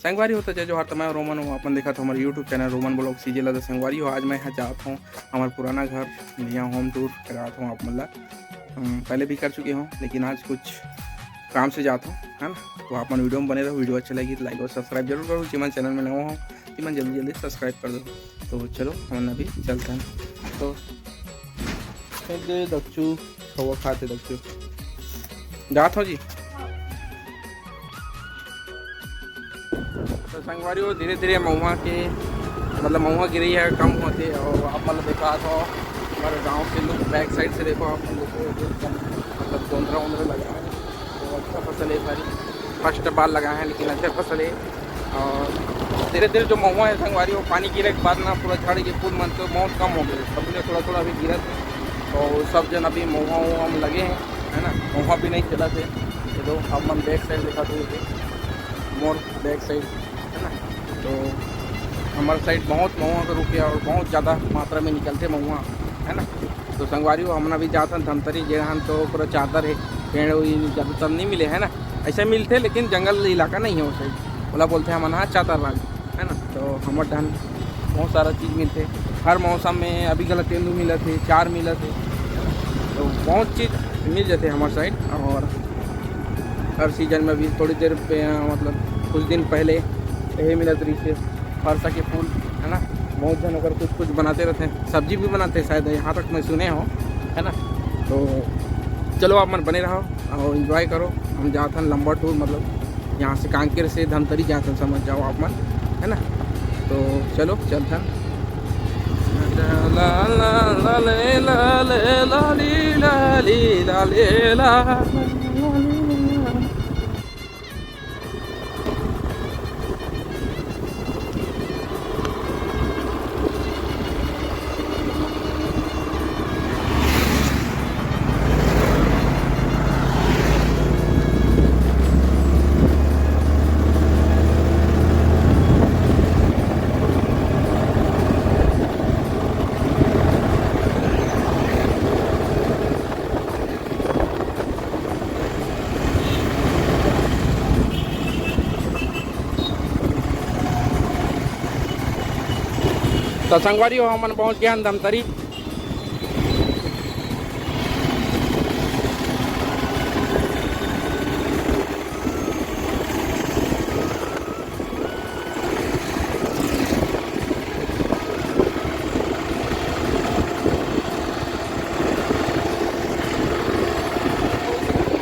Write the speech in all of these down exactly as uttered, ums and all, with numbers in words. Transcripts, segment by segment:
संगवारी हो, त जय जोहार, त मैं रोमन हूँ, अपन देखत हो हमर YouTube चैनल रोमन ब्लॉग सीजे ला। त संगवारी हो, आज मैं यहाँ जात हूँ हमर पुराना घर, यहाँ होम टूर करात हूँ आप मन ला। अम, पहले भी कर चुके हूँ, लेकिन आज कुछ काम से जात हूँ, है ना। तो आप मन वीडियो में बने रहो, वीडियो अच्छा लगी तो लाइक और सब्सक्राइब जरूर करो। जेमन चैनल में नवा हो, तेमन जल्दी जल्दी सब्सक्राइब कर दो। तो चलो, हमन अभी चलते हैं। तो ए दे दच्चू, खवा खाते दच्चू। जात हो जी। तो संगवारी हो, धीरे धीरे महुआ के, मतलब महुआ गिरई है कम होते, और आप मतलब देखा तो हमारे गांव से लोग बैक साइड से देखो, आप लोग देखो, एकदम मतलब गोंदरा वोंदरा लगा है। तो अच्छा फसल है सारी, फर्स्ट बार लगा है, लेकिन अच्छा फसल है। और धीरे धीरे जो महुआ है संगवारी, वो पानी गिरे के बाद ना पूरा झड़ के फूल मन तो बहुत कम हो गए, सब में थोड़ा थोड़ा अभी गिरत है। तो सब जन अभी महुआ वहुआ में लगे हैं, है ना। महुआ भी नहीं चला थे, ये दो आप मन बैक साइड दिखा दो, ये मोर बैक साइड, है ना। तो हमारे साइड बहुत महुआ का रुख है और बहुत ज़्यादा मात्रा में निकलते महुआ, है ना। तो संगवारी हो, हमन अभी जात हन धमतरी, जे रहन तो पूरा चादर है, पेड़ उड़ ज़्यादातर नहीं मिले, है ना। ऐसे मिलते, लेकिन जंगल इलाका नहीं है वो साइड, ओला बोलते हमन हा चादर बाग, है ना। तो हमर डहन बहुत सारा चीज़ मिलते, हर मौसम में। अभी गला तेंदू मिलत है, चार मिलत है, तो बहुत चीज़ मिल जाते हमारे साइड। और हर सीजन में भी थोड़ी देर पे, मतलब कुछ दिन पहले यही मिलत रही से फरसा के फूल, है ना। बहुत जन अगर कुछ कुछ बनाते रहते हैं, सब्जी भी बनाते हैं शायद, यहाँ तक मैं सुने हो, है ना। तो चलो, आप मन बने रहो और एंजॉय करो। हम जात हन लंबा टूर, मतलब यहाँ से कांकेर से धमतरी जात हन, समझ जाओ आप मन, है ना। तो चलो, चलत हन। तो संगवारी हो, हमन पहुंच गए हन धमतरी।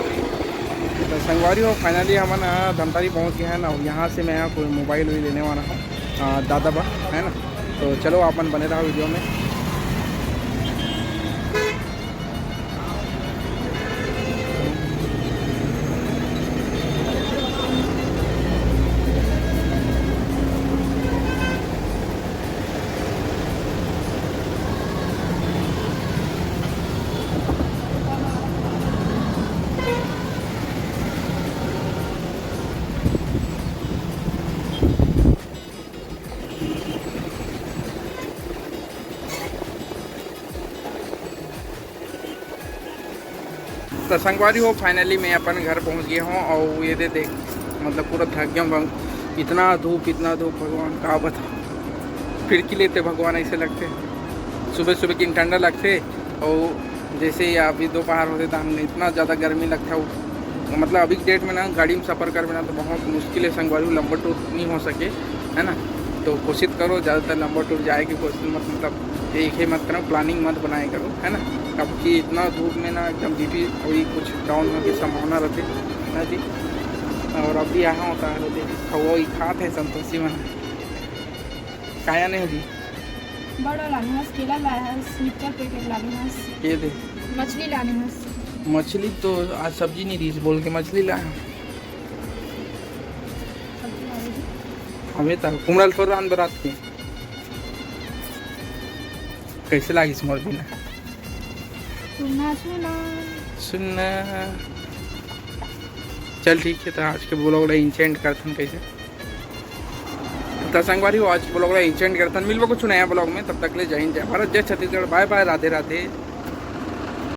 तो संगवारी हो, फाइनली हमन ह धमतरी पहुंच गए हैं ना। और यहाँ से मैं कोई मोबाइल भी लेने वाला हूँ, आ, दादा बा, है ना। तो चलो, आप मन बने रहो वीडियो में। तो संगवारी हो, फाइनली मैं अपन घर पहुंच गया हूं। और ये दे देख, मतलब पूरा थक गया हूं। इतना धूप, इतना धूप, भगवान का बता। फिर की लेते भगवान, ऐसे लगते। सुबह सुबह की ठंडा लगते, और जैसे ही अभी दोपहर होते तो हमने इतना ज़्यादा गर्मी लगता है। मतलब अभी के डेट में ना गाड़ी में सफ़र करबे ना तो बहुत मुश्किल है संगवारी, लंबा टूर नहीं हो सके, है ना। तो कोशिश करो ज़्यादातर लंबा टूर जाए की कोशिश मत, मतलब एक ही मत करो, प्लानिंग मत बनाए करो, है ना। अब कि इतना धूप में ना एकदम बीपी वही कुछ डाउन होने की संभावना रहती है ना जी। और अभी यहाँ होता है, देखो, खवा ही खात है संतोषी मन। काया नहीं होगी। बड़ा लाने हस, केला लाए हस, मिक्सचर पैकेट लाने हस। ये दे। मछली लाने हस। मछली तो आज सब्जी नहीं रही, बोल के मछली लाया। सब्जी लाने हस। हमें तो कुमड़ल थोड़ा रान बरात के। कैसे लागिस मोर बिना? सुनना, सुनना। सुनना। चल ठीक है, तो आज के ब्लॉग ला इंसेंड करथन कैसे। तो संगवारी हो, आज के ब्लॉग ला इंसेंड करथन। मिलबो कुछ नया ब्लॉग में, तब तक ले जय हिंद, जय भारत, जय छत्तीसगढ़, बाय बाय, राधे राधे।